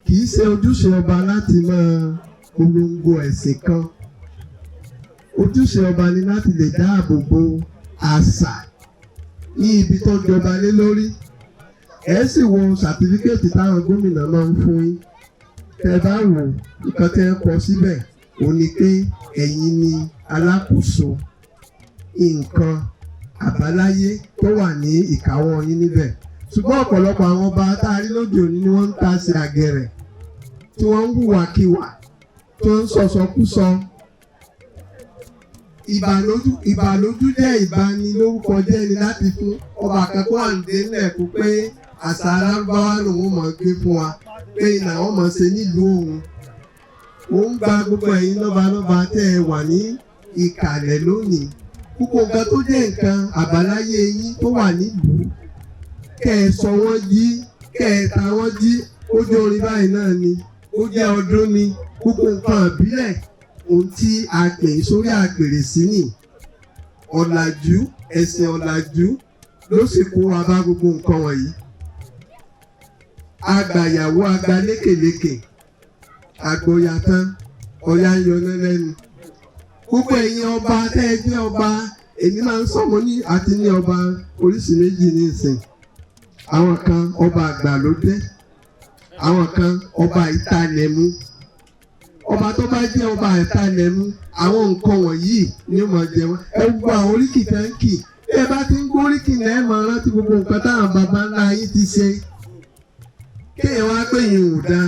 Kì í ṣe ojúṣe ọba láti máa polongo ẹ̀sìn kan. Ojúṣe ọba ni láti lè dáàbò bo àṣà ní ibi tó jọba lé lórí. Ẹ sì wo certificate táwọn gómìnà máa ń fún yín. Tẹ́ bá wò, nǹkan tẹ́ ń kọ síbẹ̀ ò ní pé ẹ̀yin ni alákòóso nǹkan àbáláyé tó wà ní ìkáwọ́ yín níbẹ̀. Ṣùgbọ́n ọ̀pọ̀lọpọ̀ àwọn ọba tá a rí lóde òní ni wọ́n ń ta sí àgẹ̀rẹ̀, tí wọ́n ń hùwàkiwà, tí wọ́n ń sọ̀sọkúsọ. Ìbàlójú ìbàlójú jẹ́ ìbanilórúkọ jẹ́ ni láti fún ọba kan kó àǹdé ńlẹ̀ kó pé àṣà alárúbáwá lòun mọ̀ gbé fún wa, pé làwọn mọ̀ ṣe nílùú òun. Ó ń gba gbogbo ẹ̀yin lọ́balọ́ba tẹ́ ẹ wà ní ìkàlẹ̀ lónìí, gbogbo nǹkan tó jẹ́ nǹkan àbáláyé yín tó wà nílùú, kẹ́ ẹ sọ wọ́n jí, kẹ́ ẹ ta wọ́n jí. Ó jẹ́ orin báyìí náà ni, ó jẹ́ ọdún ni, gbogbo nǹkan ìbílẹ̀, ohun tí a pè sórí àpèrè sí nì. Ọ̀làjú, ẹ̀sìn ọ̀làjú ló sì kó wa bá gbogbo nǹkan wọ̀nyí. Agbàyàwó agba lékèlékè, àgbòyà tán, ọ̀yà ń yọná lẹ́nu. Gbogbo ẹ̀yin ọba tẹ́ ẹ jẹ́ ọba, èmi máa ń sọ, mo ní àti ní ọba oríṣi méjì ní ìsìn. Àwọn kan, ọba àgbàlódé, àwọn kan, ọba ìtalẹ̀mú. Ọba tó bá jẹ́ ọba ìtalẹ̀mú, àwọn nǹkan wọ̀nyí ni ó máa jẹ wọ́n. Ẹ gbogbo àwọn oríkì tẹ́ ń kì, bí ẹ bá ti ń gbóríkì náà, ẹ máa rántí gbogbo nǹkan táwọn baba ńlá yín ti ṣe. Kéèyàn wá pé yìí ò dáa,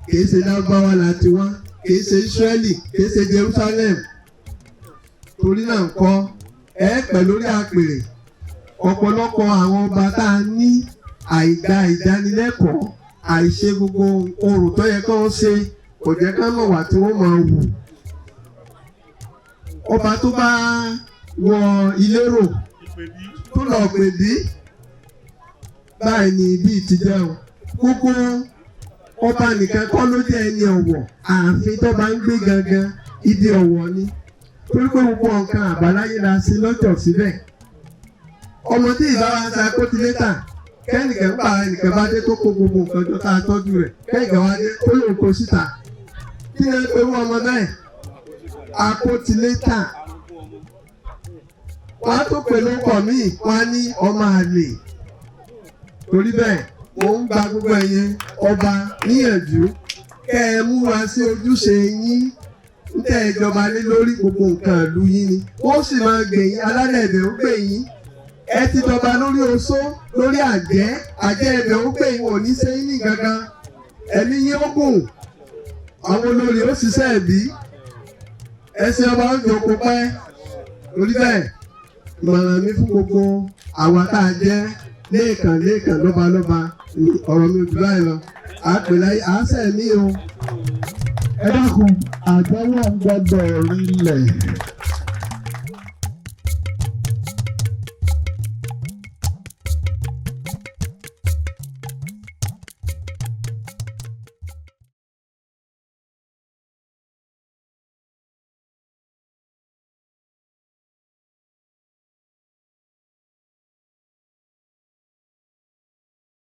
kìí ṣe Lárúbáwá la ti wá, kìí ṣe Ísírẹ́lì, kìí ṣe Jerusalem. Torí náà ńkọ́, ẹ pẹ̀ lórí àpèrè. Ọ̀pọ̀lọpọ̀ àwọn ọba tá a ní, àìgbà ìdánilẹ́kọ̀ọ́, àìṣe gbogbo orò tó yẹ kó ṣe, kò jẹ́ ká mọ̀ wá tí wọ́n máa wù. Ọba tó bá wọ ilérò tó lọ pè bí báyìí ni bíi ti jẹ́ o. Gbogbo ọba nìkan kọ́ ló jẹ́ ẹni ọ̀wọ̀. Ààfin tó bá ń gbé gangan, ibi ọ̀wọ̀ ni, torí pé gbogbo nǹkan àbáláyé la ṣe lọ́jọ́ síbẹ̀. Ọmọ tí ìbá wa ń sa kótílétà, kẹ́nìkan gbà, ẹnìkan bá dé tó kó gbogbo nǹkan jọ tá a tọ́jú rẹ̀, kẹ́nìkan wá dé tó lòun kó síta, kí ni ẹ pé wọ́n ọmọ bẹ́ẹ̀? Akótilétà. Wọ́n á tó pè lóko míì, wọ́n á ní ọmọ àlè. Torí bẹ́ẹ̀, mò ń gba gbogbo ẹ̀yin ọba níyànjú kẹ́ ẹ múra sí ojúṣe yín ń tẹ́ ẹ jọba lé lórí. Gbogbo nǹkan ìlú yín ni wọ́n sì máa gbè yín, alálẹ̀ ẹ̀bẹ̀ ó gbè yín. Ẹ ti jọba lórí oṣó, lórí àjẹ́, àjẹ́ ẹ̀bẹ̀ ó gbè yín, ò ní ṣe yín ní gangan. Ẹ̀mí yín ó gùn, àwọn olórí ó ṣiṣẹ́ ẹ̀bí, ẹ̀sìn ọba ó jókòó pẹ́. Torí bẹ́ẹ̀, ìmọ̀ràn mi fún gbogbo àwa tá a jẹ́ lẹ́ẹ̀kan lẹ́ẹ̀kan lọ́balọ́ba, ọ̀rọ̀ mi ò jù báyìí lọ. Àpè láyé àásẹ̀ mi o. Ẹ dákun, àtẹ́wọ́ ń gbọ́dọ̀ rinlẹ̀.